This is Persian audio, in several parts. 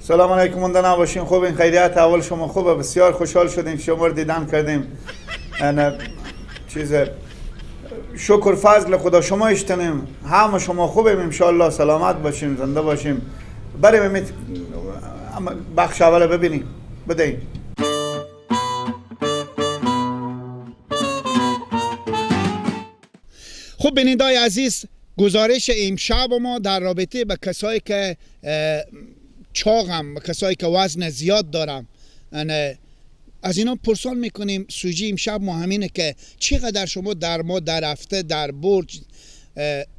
سلام علیکم، مونده نباشین. خوب این خیریت اول شما خوبه؟ بسیار خوشحال شدیم شما رو دیدن کردیم. انا چیز شکر فضل خدا شما اشتنیم، همه شما خوبیم انشالله، سلامت باشیم، زنده باشیم. بریم بخش اول ببینیم بدهیم. خب بینندای عزیز، گزارش امشب ما در رابطه با کسایی که چاقم، کسایی که وزن زیاد دارم، از اینا پرسان میکنیم. سوژه امشب ما همینه که چقدر شما در ما در هفته در برج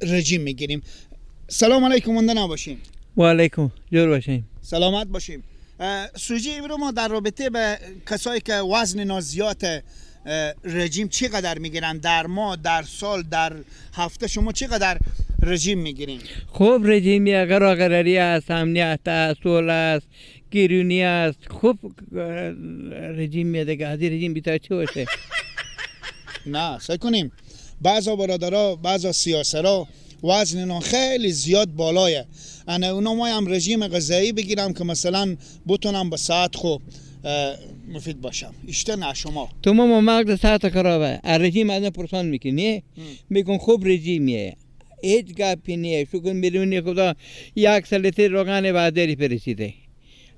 رژیم میگیریم. سلام علیکم، مونده نباشیم. و علیکم، جور باشیم، سلامت باشیم. سوژه امروز ما در رابطه به کسایی که وزن نازیات رژیم چقدر میگیرن در ماه، در سال، در هفته، شما چقدر رژیم میگیرین؟ خوب رژیم قراری است، امنیت است، صلح است، گرونی است. خوب رژیم میده که از رژیم بیتر چی باشه؟ نه سعی کنیم بعضا برادرها، بعضا سیاسرا وزن اینا خیلی زیاد بالایه، انا اونا ما هم رژیم غذایی بگیرم که مثلا بتونم به ساعت خوب مفید باشم. اشته نه شما تو ما مغز ساعت خرابه، رژیم از پرسان میکنی میگن خوب رژیمیه، هیچ گپی نیه. شکر میرونی خدا یک سلطه روغن بعدری پرسیده.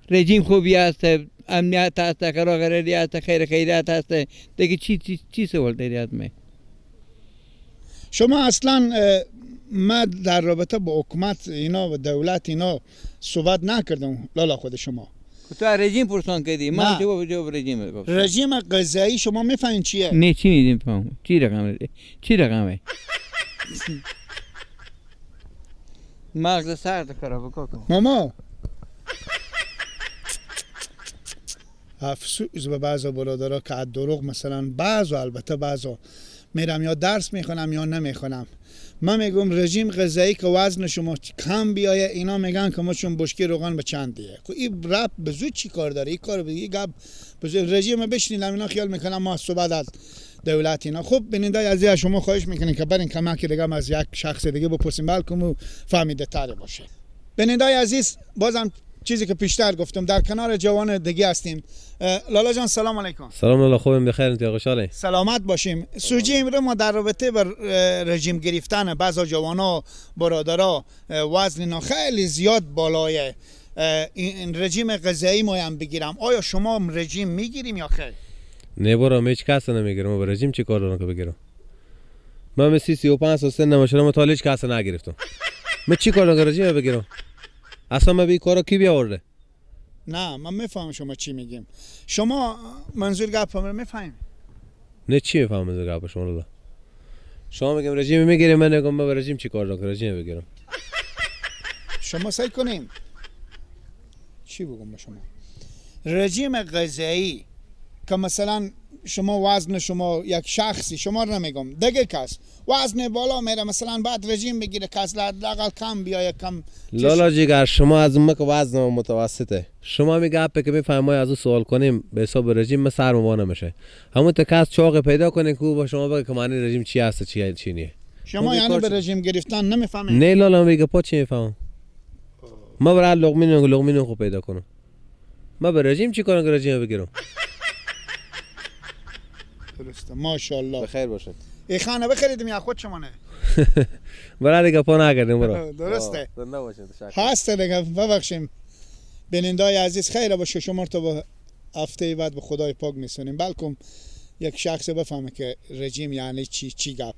رژیم خوبی است، امنیت است، قراری است، خیر خیرات است. دیگه چی چی چی سوال داری از من؟ شما اصلا ما در رابطه با حکومت اینا و دولت اینا صحبت نکردم لالا. خود شما تو رژیم پرسان کردی، من جواب رژیم گفتم. رژیم غذایی شما میفهمین چیه؟ نه چی میفهمم؟ چی رقمه؟ چی رقمه؟ مغز سرد خراب کاکا. ماما افسوس به بعضا برادرها که از دروغ مثلا بعضا، البته بعضا میرم یا درس میخونم یا نمیخونم. من میگم رژیم غذایی که وزن شما کم بیایه، اینا میگن که ما چون بشکی روغن به چند دیگه. خب این رب به زود چی کار داره؟ این کار به گپ رژیم بشنیدم اینا خیال میکنم ما صحبت از دولت اینا. خب بیننده عزیز شما خواهش میکنیم که برین کمک دیگه از یک شخص دیگه بپرسیم، بلکه او فهمیده تر باشه. بیننده عزیز بازم چیزی که پیشتر گفتم، در کنار جوان دیگه هستیم. لالا جان سلام علیکم. سلام لالا، خوبم بخیر، انت خوشحالی؟ سلامت باشیم. سوژه امروز ما در رابطه با رژیم گرفتن بعضا جوانا برادرا وزن اینا خیلی زیاد بالایه، این رژیم غذایی ما هم بگیرم. آیا شما رژیم میگیریم یا خیر؟ نه برو، هیچ کس نمیگیرم. با رژیم چی کار دارم که بگیرم؟ من 35 سال سن نماشم، تا هیچ کس نگرفتم. من چی کار دارم که رژیم بگیرم؟ اصلا من به این کارا کی بیاورده؟ نه من میفهمم شما چی میگیم. شما منظور گپ رو میفهمیم؟ نه چی میفهمم منظور گپ شما لالا؟ شما میگم رژیم میگیریم، من میگم من رژیم چی کار دارم که رژیم بگیرم؟ شما سعی کنیم چی بگم به شما؟ رژیم غذایی که مثلا شما وزن شما یک شخصی، شما رو نمیگم دیگه کس وزن بالا میره مثلا بعد رژیم بگیره کس لااقل کم بیایه کم. لالا جیگر شما از اون که وزن متوسطه، شما میگه که میفهمم از او سوال کنیم به حساب رژیم ما سر ما نمیشه. همون تا کس چاق پیدا کنه که با شما بگه که معنی رژیم چی هست چی چی نیه. شما یعنی به رژیم گرفتن نمیفهمید؟ نه لالا میگه پا چی میفهمم؟ ما برای لقمه خوب پیدا کنم. ما به رژیم چی کنم که رژیم بگیرم؟ درسته ماشاءالله. بخیر باشه. ای خانه بخریدیم یا خود شما نه؟ برای دیگه پا نکردیم برو. درسته. زنده باشین، تشکر. هست دیگه ببخشیم. بینندای عزیز خیر باشه، شما رو تا هفته بعد به خدای پاک میسونیم. بلکم یک شخص بفهمه که رژیم یعنی چی، چی گپه.